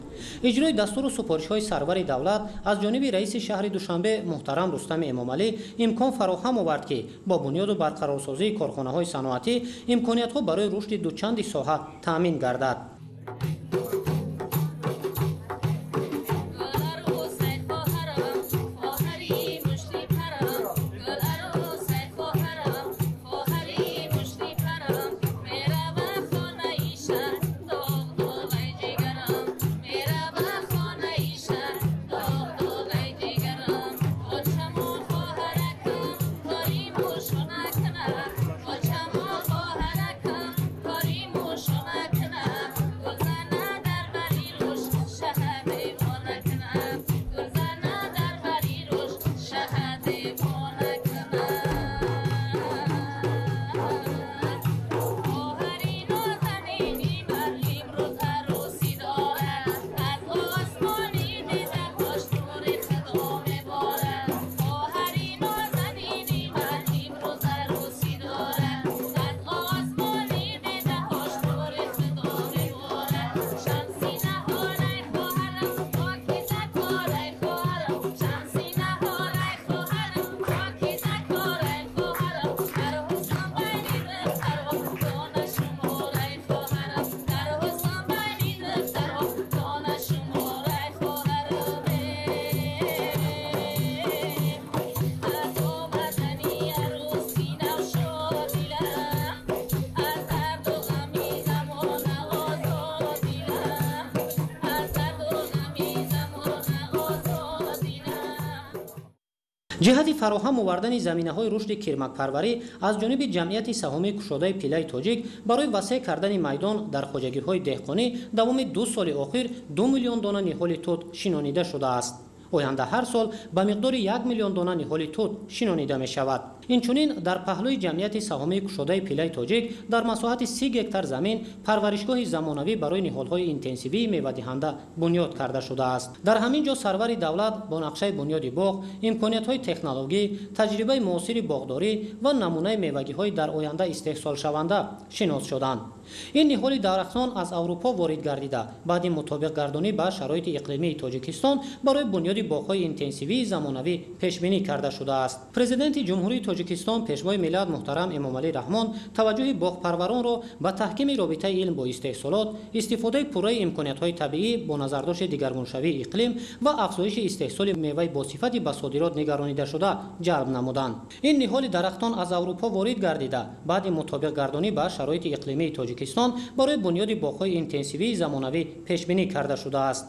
Иҷрои дастуру супоришҳои сарвари давлат аз ҷониби раиси шаҳри Душанбе муҳтарам Рустами Эмомалӣ имкон фароҳам овард, ки бо бунёду барқарорсозии корхонаҳои саноатӣ имкониятҳо барои рушди дучанди соҳа таъмин гардад. Шона кунам. Ҷиҳати фароҳам овардани заминаҳои рушди кирмакпарварӣ аз ҷониби ҷамъияти саҳомии кушодаи пилаи тоҷик барои васеъ кардани майдон дар хоҷагиҳои деҳқонӣ давоми 2 соли охир 2 миллион дона ниҳоли тут шинонида шудааст. Оянда ҳар сол ба миқдори 1 миллион дона ниҳоли тут шинонида мешавад. Инчунин дар паҳлӯи ҷамъияти саҳомии кушодаи пилаи тоҷик дар масоҳати 30 гектар замин парваришгоҳи замонавӣ барои ниҳолҳои интенсивии мевадиҳанда бунёд карда шудааст. Дар ҳамин ҷо сарвари давлат бо нақшаи бунёди боғ, имкониятҳои технологӣ, таҷрибаи муосири боғдорӣ ва намунаи мевагиҳои дар оянда истеҳсолшаванда шинос шуданд. Ин ниҳоли дарахтон аз Аврупо ворид гардида, баъди мутобиқгардонӣ ба шароити иқлимии Тоҷикистон барои бунёди боғҳои интенсивии замонавӣ пешбинӣ карда шудааст. Президенти Ҷумҳурии Тоҷикистон, Пешвои миллат муҳтарам Эмомалӣ Раҳмон таваҷҷӯҳи боғпарваронро ба таҳкими робитаи илм бо истеҳсолот, истифодаи пурраи имкониятҳои табиӣ бо назардошти дигаргуншавии иқлим ва афзоиши истеҳсоли меваи босифати ба содирот нигаронидашуда ҷалб намуданд. Ин ниҳоли дарахтон аз Аврупо ворид гардида, баъди мутобиқгардонӣ ба шароити иқлимии Тоҷикистон барои бунёди боғҳои интенсивии замонавӣ пешбинӣ карда шудааст.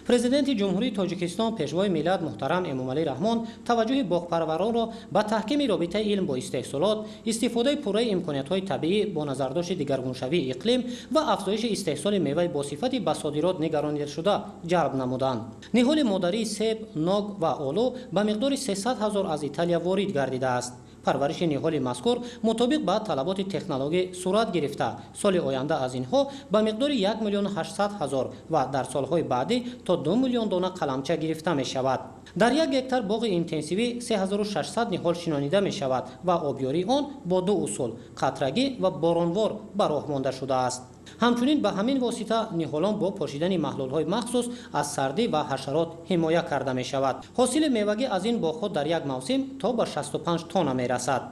Президенти Ҷумҳурии Тоҷикистон, Пешвои миллат муҳтарам Эмомалӣ Раҳмон таваҷҷӯҳи боғпарваронро ба таҳкими робитаи илм бо истеҳсолот, истифодаи пурраи имкониятҳои табиӣ бо назардошти дигаргуншавии иқлим ва афзоиши истеҳсоли меваи босифати ба содирот нигаронидашуда ҷалб намуданд. Ниҳоли модарии себ, нок ва олу ба миқдори 300 ҳазор аз Италия ворид гардидааст. Парвариши ниҳоли мазкур мутобиқ ба талаботи технологӣ сурат гирифта, соли оянда аз инҳо ба миқдори 1 800 000 ва дар солҳои баъдӣ то 2 миллион дона қаламча гирифта мешавад. Дар 1 гектар боғи интенсивӣ 3600 ниҳол шинонида мешавад ва обёрии он бо 2 усул қатрагӣ ва боронвор ба роҳ монда шудааст. Ҳамчунин ба ҳамин восита ниҳолон бо пошидани маҳлулҳои махсус аз сардӣ ва ҳашарот ҳимоя карда мешавад. Ҳосили мевагӣ аз ин боғҳо дар як мавсим то ба 65 тонна мерасад.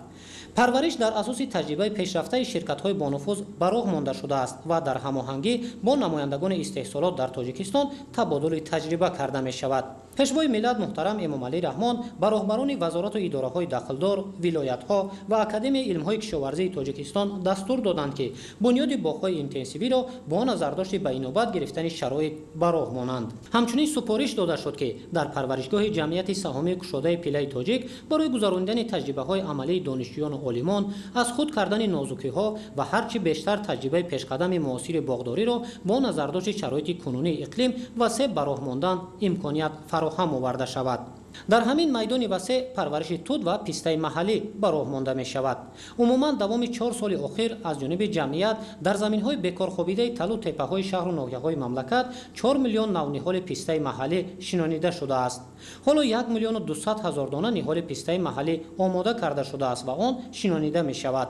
Парвариш дар асоси таҷрибаи пешрафтаи ширкатҳои бонуфуз ба роҳ монда шудааст ва дар ҳамоҳангӣ бо намояндагони истеҳсолот дар Тоҷикистон табодули таҷриба карда мешавад. Пешвои миллат муҳтарам Эмомалӣ Раҳмон ба роҳбарони вазорату идораҳои дахлдор, вилоятҳо ва Академияи илмҳои кишоварзии Тоҷикистон дастур доданд, ки бунёди боғҳои интенсивиро бо назардошти ба инобат гирифтани шароит ба роҳ монанд. Ҳамчунин супориш дода шуд, ки дар парваришгоҳи ҷамъияти саҳомии кушодаи пилаи тоҷик барои гузаронидани таҷрибаҳои амалии донишҷӯёну олимон, аз худ кардани нозукиҳо ва ҳарчи бештар таҷрибаи пешқадами муосири боғдориро бо назардошти шароити кунунии иқлим васеъ ба роҳ мондан имконият фароҳам оварда шавад. Дар ҳамин майдони васеъ парвариши тут ва пистаи маҳаллӣ ба роҳ монда мешавад. Умуман давоми 4 соли охир аз ҷониби ҷамъият дар заминҳои бекорхобидаи талу теппаҳои шаҳру ноҳияҳои мамлакат 4 миллион нав ниҳоли пистаи маҳаллӣ шинонида шудааст. Ҳоло 1 200 000 дона ниҳоли пистаи маҳаллӣ омода карда шудааст ва он шинонида мешавад.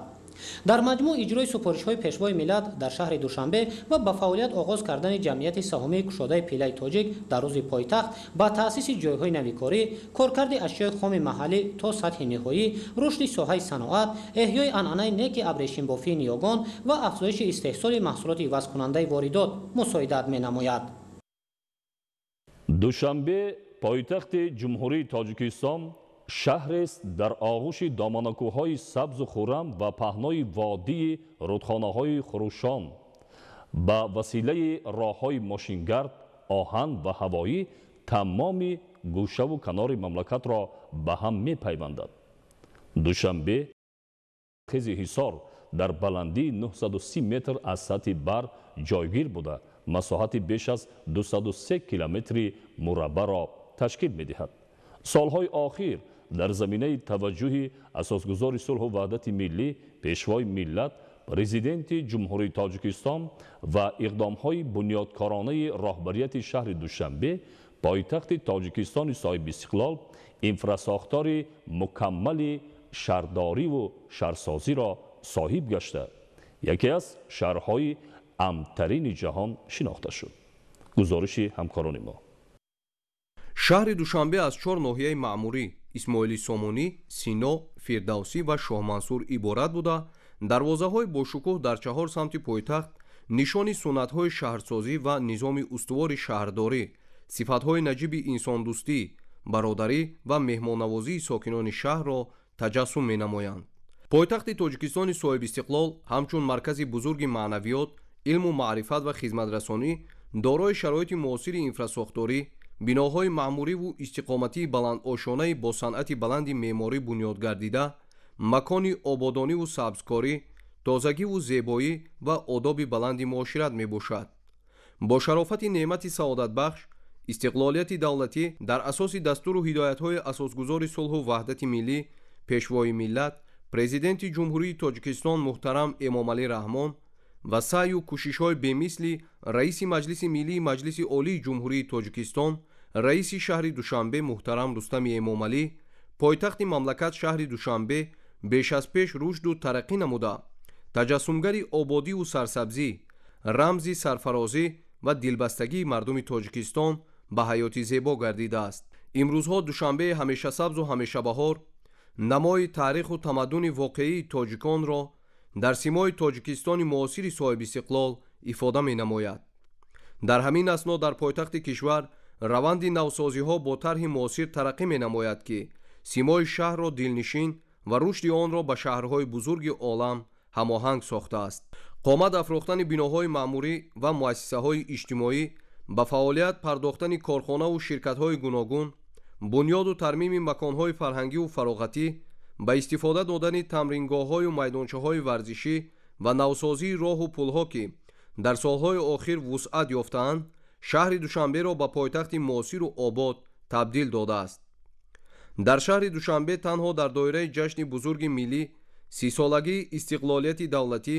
Дар маҷмӯъ иҷрои супоришҳои Пешвои миллат дар шаҳри Душанбе ва ба фаъолият оғоз кардани ҷамъияти саҳомии кушодаи пилаи тоҷик дар рӯзи пойтахт ба таъсиси ҷойҳои навикорӣ, коркарди ашёи хоми маҳаллӣ то сатҳи ниҳоӣ, рушди соҳаи саноат, эҳёи анъанаи неки абрешимбофии ниёгон ва афзоиши истеҳсоли маҳсулоти ивазкунандаи воридот мусоидат менамояд. Душанбе пойтахти Ҷумҳурии Тоҷикистон шаҳрест дар оғӯши доманакӯҳҳои сабзу хуррам ва паҳнои водии рудхонаҳои хурӯшон. Ба василаи роҳҳои мошингард, оҳан ва ҳавоӣ тамоми гӯшаву канори мамлакатро ба ҳам мепайвандад. Душанбе хези ҳисор дар баландии 930 метр аз сатҳи бар ҷойгир буда, масоҳати беш аз 203 километри мураббаъро ташкил медиҳад. Солҳои охир дар заминаи таваҷҷӯҳи асосгузори сулҳу ваҳдати миллӣ, Пешвои миллат, Президенти Ҷумҳурии Тоҷикистон ва иқдомҳои бунёдкоронаи роҳбарияти шаҳри Душанбе, пойтахти Тоҷикистони соҳибистиқлол инфрасохтори мукаммали шаҳрдориву шаҳрсозиро соҳиб гашта, яке аз шаҳрҳои амнтарини ҷаҳон шинохта шуд. Гузориши ҳамкорони мо. Шаҳри Душанбе аз 4 ноҳияи маъмурӣ Исмоили Сомонӣ, Сино, Фирдавсӣ ва Шоҳмансур иборат буда, дарвозаҳои бошукӯҳ дар 4 самти пойтахт нишони суннатҳои шаҳрсозӣ ва низоми устувори шаҳрдорӣ, сифатҳои наҷиби инсондӯстӣ, бародарӣ ва меҳмоннавозии сокинони шаҳрро таҷассум менамоянд. Пойтахти Тоҷикистони соҳибистиқлол ҳамчун маркази бузурги маънавиёт, илму маърифат ва хизматрасонӣ дорои шароити муосири инфрасохторӣ, Биноҳои маъмуриву истиқоматии баландошонаи бо санъати баланди меъморӣ бунёд гардида, макони ободониву сабзкорӣ, тозагиву зебоӣ ва одоби баланди муошират мебошад. Бо шарофати неъмати саодатбахш, истиқлолияти давлатӣ дар асоси дастуру ҳидоятҳои асосгузори сулҳу ваҳдати миллӣ, Пешвои миллат, Президенти Ҷумҳурии Тоҷикистон муҳтарам Эмомалӣ Раҳмон ва саъю кӯшишҳои бемисли Раиси Маҷлиси Миллии Маҷлиси Олии Ҷумҳурии Тоҷикистон, Раиси шаҳри Душанбе муҳтарам Рустами Эмомалӣ, пойтахти мамлакат шаҳри Душанбе беш аз пеш рушду тараққӣ намуда, таҷассумгари ободиву сарсабзӣ, рамзи сарфарозӣ ва дилбастагии мардуми Тоҷикистон ба ҳаёти зебо гардидааст. Имрӯзҳо Душанбе ҳамешасабзу ҳамешабаҳор намои таъриху тамаддуни воқеии тоҷиконро дар симои Тоҷикистони муосири соҳибистиқлол ифода менамояд. Дар ҳамин асно дар пойтахти кишвар раванди навсозиҳо бо тарҳи муосир тараққӣ менамояд, ки симои шаҳрро дилнишин ва рушди онро ба шаҳрҳои бузурги олам ҳамоҳанг сохтааст. Қомат афрохтани биноҳои маъмурӣ ва муассисаҳои иҷтимоӣ, ба фаъолият пардохтани корхонаву ширкатҳои гуногун, бунёду тармими маконҳои фарҳангиву фароғатӣ, ба истифода додани тамрингоҳҳою майдончаҳои варзишӣ ва навсозии роҳу пулҳо, ки дар солҳои охир вусъат ёфтаанд, шаҳри Душанберо ба пойтахти муосиру обод табдил додааст. Дар шаҳри Душанбе танҳо дар доираи ҷашни бузурги миллӣ, 30-солагии истиқлолияти давлатӣ,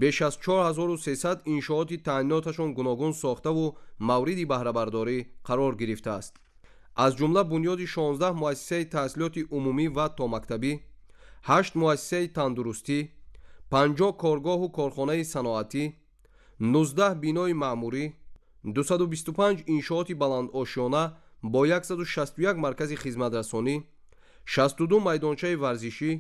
беш аз 4300 иншооти таъиноташон гуногун сохтаву мавриди баҳрабардорӣ қарор гирифтааст. Аз ҷумла бунёди 16 муассисаи таҳсилоти умумӣ ва томактабӣ, 8 муассисаи тандурустӣ, 50 коргоҳу корхонаи саноатӣ, 19 бинои маъмурӣ, 225 иншооти баландошёна бо 161 маркази хизматрасонӣ, 62 майдончаи варзишӣ,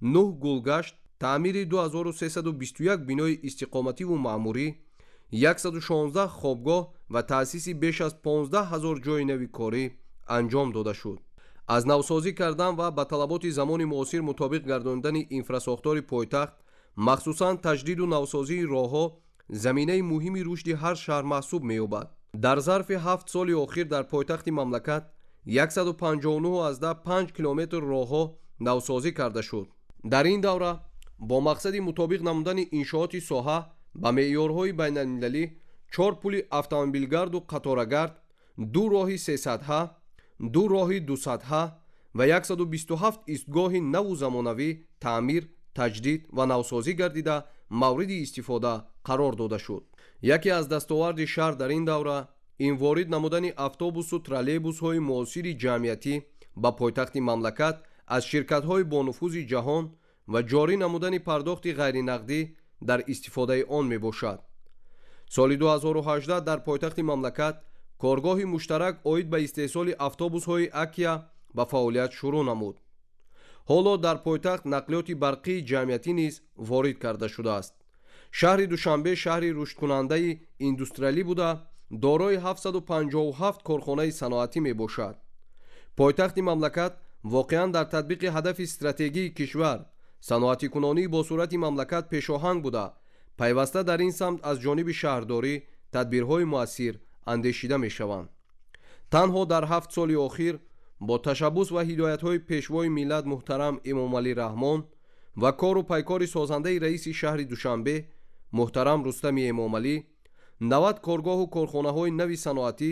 9 гулгашт, таъмири 2321 бинои истиқомативу маъмурӣ, 116 хобгоҳ ва таъсиси беш аз 15 000 ҷойи нави корӣ анҷом дода шуд. Аз навсозӣ кардан ва ба талаботи замони муосир мутобиқ гардондани инфрасохтори пойтахт, махсусан таҷдиду навсозии роҳҳо, заминаи муҳими рушди ҳар шаҳр маҳсуб меёбад. Дар зарфи 7 соли охир дар пойтахти мамлакат 159,5 километр роҳҳо навсозӣ карда шуд. Дар ин давра бо мақсади мутобиқ намудани иншооти соҳа ба меъёрҳои байналмилалӣ, 4 пули автомобилгарду қаторагард, 2 роҳи сесадҳа, 2 роҳи дусадҳа ва 127 истгоҳи наву замонавӣ таъмир, таҷдид ва навсозӣ гардида мавриди истифода қарор дода шуд. Яке аз дастоварди шаҳр дар ин давра ин ворид намудани автобусу троллейбусҳои муосири ҷамъиятӣ ба пойтахти мамлакат аз ширкатҳои бонуфузи ҷаҳон ва ҷорӣ намудани пардохти ғайринақдӣ дар истифодаи он мебошад. Соли 2018 дар пойтахти мамлакат коргоҳи муштарак оид ба истеҳсоли автобусҳои Акия ба фаъолият шурӯъ намуд. Ҳоло дар пойтахт нақлиёти барқии ҷамъиятӣ низ ворид карда шудааст. Шаҳри Душанбе шаҳри рушдкунандаи индустриалӣ буда, дорои 757 корхонаи саноатӣ мебошад. Пойтахти мамлакат воқеан дар татбиқи ҳадафи стратегии кишвар, саноатикунонии бо суръати мамлакат пешоҳанг буда, пайваста дар ин самт аз ҷониби шаҳрдорӣ тадбирҳои муассир андешида мешаванд. Танҳо дар 7 соли охир бо ташаббус ва ҳидоятҳои Пешвои миллат муҳтарам Эмомалӣ Раҳмон ва кору пайкори созандаи раиси шаҳри Душанбе муҳтарам Рустами Эмомалӣ 90 коргоҳу корхонаҳои нави саноатӣ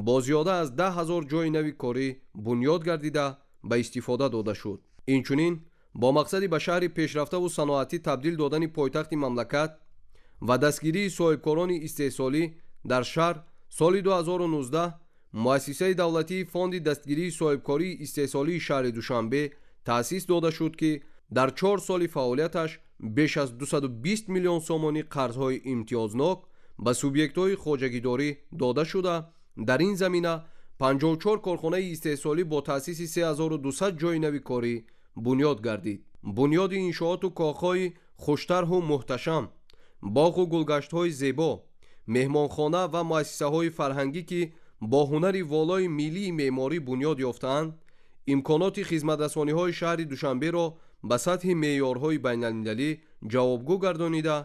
бо зиёда аз 10 000 ҷойи нави корӣ бунёд гардида ба истифода дода шуд. Инчунин бо мақсади ба шаҳри пешрафтаву саноатӣ табдил додани пойтахти мамлакат ва дастгирии соҳибкорони истеҳсолӣ дар шаҳр соли 2019 муассисаи давлатии фонди дастгирии соҳибкории истеҳсолии шаҳри Душанбе таъсис дода шуд, ки дар 4 соли фаъолияташ беш аз 220 миллион сомонӣ қарзҳои имтиёзнок ба субъектҳои хоҷагидорӣ дода шуда, дар ин замина 54 корхонаи истеҳсолӣ бо таъсиси 3200 ҷойи нави корӣ бунёд гардид. Бунёди иншооту коҳҳои хуштарҳу муҳташам, боғу гулгаштҳои зебо, меҳмонхона ва муассисаҳои фарҳангӣ, ки бо ҳунари волои миллии меъморӣ бунёд ёфтаанд, имконоти хизматрасониҳои шаҳри Душанберо ба сатҳи меъёрҳои байналмилалӣ ҷавобгӯ гардонида,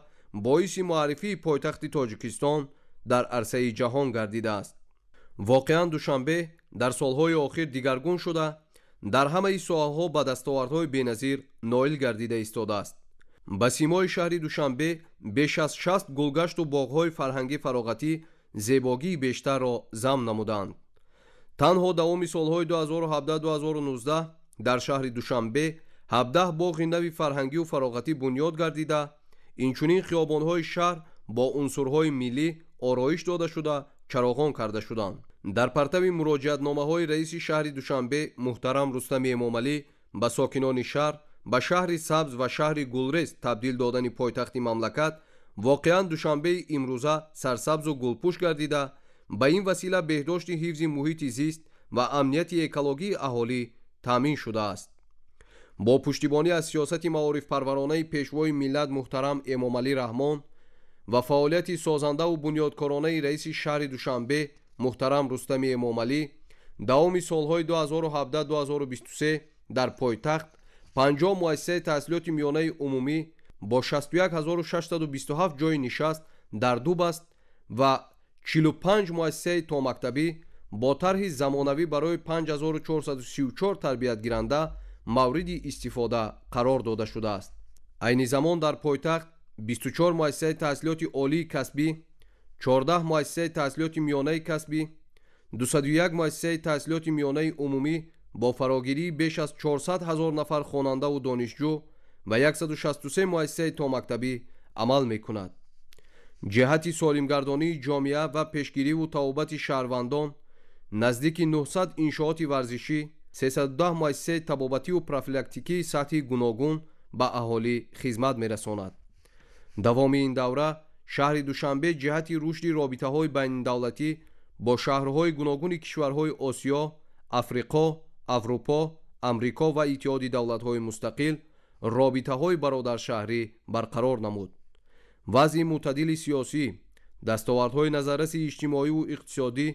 боиси муаррифии пойтахти Тоҷикистон дар арсаи ҷаҳон гардидааст. Воқеан Душанбе дар солҳои охир дигаргун шуда, дар ҳамаи соҳаҳо ба дастовардҳои беназир ноил гардида истодааст. Ба симои шаҳри Душанбе беш аз 60 гулгашту боғҳои фарҳангӣ фароғатӣ зебогии бештарро зам намуданд. Танҳо давоми солҳои 2017-2019 дар шаҳри Душанбе 17 боғи нави фарҳангию фароғатӣ бунёд гардида, инчунин хиёбонҳои шаҳр бо унсурҳои миллӣ ороиш дода шуда, чароғон карда шуданд. Дар партави муроҷиатномаҳои раиси шаҳри Душанбе муҳтарам Рустами Эмомалӣ ба сокинони шаҳр ба шаҳри сабз ва шаҳри гулрез табдил додани пойтахти мамлакат, воқеан Душанбеи имрӯза сарсабзу гулпӯш гардида, ба ин васила беҳдошти ҳифзи муҳити зист ва амнияти экологии аҳолӣ таъмин шудааст. Бо пуштибонӣ аз сиёсати маорифпарваронаи пешвои миллат муҳтарам Эмомалӣ Раҳмон ва фаъолияти созандаву бунёдкоронаи раиси шаҳри Душанбе муҳтарам Рустами Эмомалӣ, давоми солҳои 2017-2023 дар пойтахт 50 муассисаи таҳсилоти миёнаи умумӣ бо 61627 ҷойи нишаст дар ду баст ва 45 муассисаи томактабӣ бо тарҳи замонавӣ барои 5434 тарбиятгиранда мавриди истифода қарор дода шудааст. Айни замон дар пойтахт 24 муассисаи таҳсилоти олии касбӣ, 14 муассисаи таҳсилоти миёнаи касбӣ, 201 муассисаи таҳсилоти миёнаи умумӣ бо фарогирии беш аз 400 ҳазор нафар хонандаву донишҷӯ ва 163 муассисаи томактабӣ амал мекунад. Ҷиҳати солимгардонии ҷомеа ва пешгириву табобати шаҳрвандон наздики 900 иншооти варзишӣ, 310 муассисаи табобативу профилактикии сатҳи гуногун ба аҳолӣ хизмат мерасонад. Давоми ин давра шаҳри Душанбе ҷиҳати рушди робитаҳои байнидавлатӣ бо шаҳрҳои гуногуни кишварҳои Осиё, Африқо, Аврупо, Амрико ва Иттиҳоди давлатҳои мустақил робитаҳои бародаршаҳрӣ барқарор намуд. Вазъи мӯътадили сиёсӣ, дастовардҳои назарраси иҷтимоиву иқтисодӣ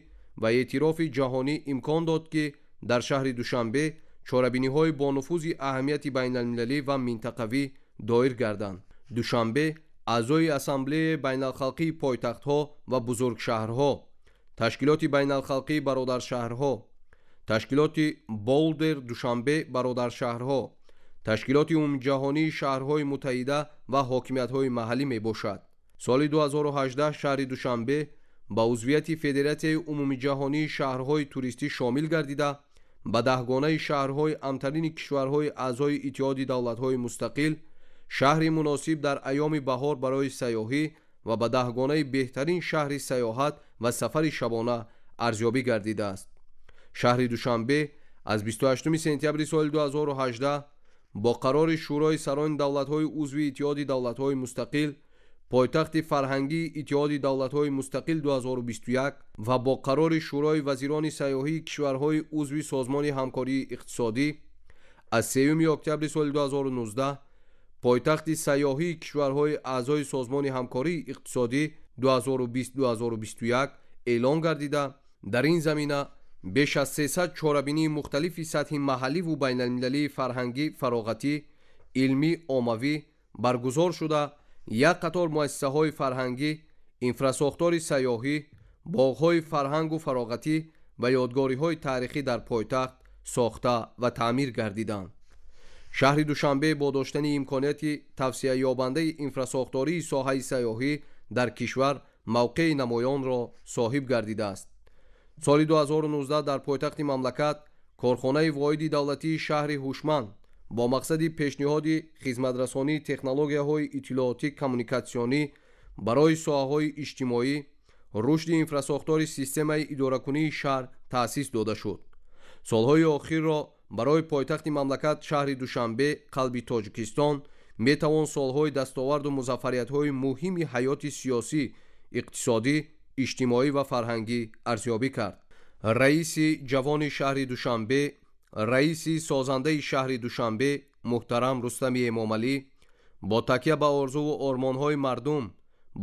ва эътирофи ҷаҳонӣ имкон дод, ки дар шаҳри Душанбе чорабиниҳои бонуфузи аҳамияти байналмилалӣ ва минтақавӣ доир гарданд. Душанбе аъзои Ассамблеяи байналхалқии пойтахтҳо ва бузургшаҳрҳо, Ташкилоти байналхалқии бародаршаҳрҳо, Ташкилоти Болдер Душанбе бародаршаҳрҳо, Ташкилоти умумиҷаҳонии шаҳрҳои муттаҳида ва ҳокимиятҳои маҳаллӣ мебошад. Соли 2018 шаҳри Душанбе ба узвияти Федератсияи умумиҷаҳонии шаҳрҳои туристӣ шомил гардида, ба даҳгонаи шаҳрҳои амтарини кишварҳои аъзои Иттиҳоди давлатҳои мустақил, шаҳри муносиб дар айёми баҳор барои сайёҳӣ ва ба даҳгонаи беҳтарин шаҳри сайёҳат ва сафари шабона арзёбӣ гардидааст. Шаҳри Душанбе аз 28 сентябри соли 2018 бо қарори Шӯрои сарони давлатҳои узви Иттиҳоди давлатҳои мустақил пойтахти фарҳангии Иттиҳоди давлатҳои мустақил 2021 ва бо қарори Шӯрои вазирони сайёҳии кишварҳои узви Созмони ҳамкории иқтисодӣ аз 3 октябри соли 2019 пойтахти сайёҳии кишварҳои аъзои Созмони ҳамкории иқтисодӣ 2020-2021 эълон гардида, дар ин замина беш аз 300 чорабинии мухталифи сатҳи маҳалливу байналмилалии фарҳангӣ, фароғатӣ, илмӣ, оммавӣ баргузор шуда, як қатор муассисаҳои фарҳангӣ, инфрасохтори сайёҳӣ, боғҳои фарҳангу фароғатӣ ва ёдгориҳои таърихӣ дар пойтахт сохта ва таъмир гардиданд. Шаҳри Душанбе бо доштани имконияти тавсеаёбандаи инфрасохтории соҳаи сайёҳӣ дар кишвар мавқеи намоёнро соҳиб гардидааст. Соли 2019 дар пойтахти мамлакат корхонаи воҳиди давлатии шаҳри ҳушманд бо мақсади пешниҳоди хизматрасонии технологияҳои иттилоотӣ коммуникатсионӣ барои соҳаҳои иҷтимоӣ, рушди инфрасохтори системаи идоракунии шаҳр таъсис дода шуд. Солҳои охирро барои пойтахти мамлакат шаҳри Душанбе, қалби Тоҷикистон, метавон солҳои дастоварду музаффариятҳои муҳими ҳаёти сиёсӣ, иқтисодӣ, иҷтимоӣ ва фарҳангӣ арзёбӣ кард. Раиси ҷавони шаҳри Душанбе, раиси созандаи шаҳри Душанбе муҳтарам Рустами Эмомалӣ бо такя ба орзуву ормонҳои мардум,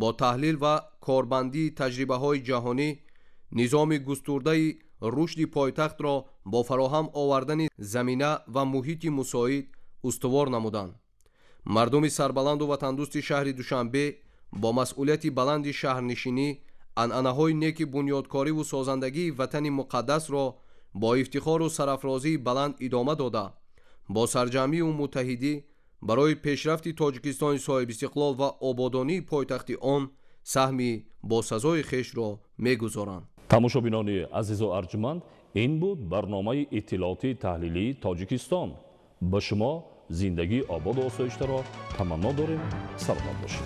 бо таҳлил ва корбандии таҷрибаҳои ҷаҳонӣ, низоми густурдаи рушди пойтахтро бо фароҳам овардани замина ва муҳити мусоид устувор намуданд. Мардуми сарбаланду ватандӯсти шаҳри Душанбе бо масъулияти баланди шаҳрнишинӣ Анъанаҳои неки бунёдкориву созандагии ватани муқаддасро бо ифтихору сарафрозии баланд идома дода, бо сарҷамъию муттаҳидӣ барои пешрафти Тоҷикистони соҳибистиқлол ва ободонии пойтахти он саҳми босазои хешро мегузоранд. Тамошобинони азизу арҷманд, ин буд барномаи иттилоотии таҳлилии Тоҷикистон. Ба шумо зиндагии ободу осоиштаро таманно дорем. Саломат бошед.